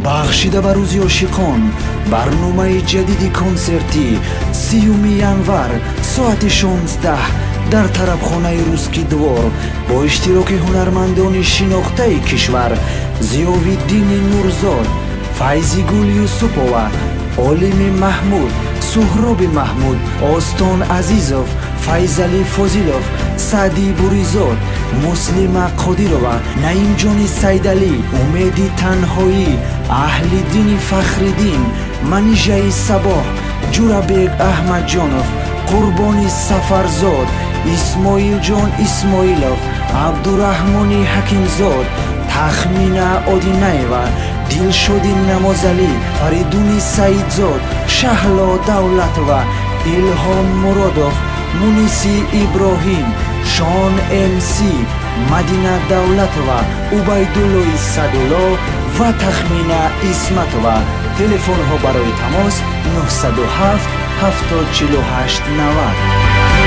Бахшида ба рӯзи ошиқон, барномаи ҷадиди консертӣ: 30 январ, соати 16 дар тарабхонаи «Русский двор» бо иштироки ҳунармандони шинохтаи кишвар: Зиёвиддини Нурзод, Файзигул Юсупова, Олими Маҳмуд, Суҳроби Маҳмуд, Остон Азизов, Файзалӣ Фозилов, Саъди Буризод, Муслима Қодирова, Наимҷони Сайдалӣ, Умеди Танҳоӣ, Аҳлиддини Фахриддин, Манижаи Сабоҳ, Ҷурабек Аҳмадҷонов, Қурбони Сафарзод, Исмоилҷон Исмоилов, Абдураҳмони Ҳакимзод, Тахмина Одинаева, Дилшоди Намозалӣ, Фаридуни Саидзод, Шаҳло Давлатова, Илҳом Муродов, Муниси Иброҳим, Шон МС, Мадина Давлатова, Убайдуллои Садулло ва Тахмина Исматова. Телефонҳо барои тамос: 907 748 90.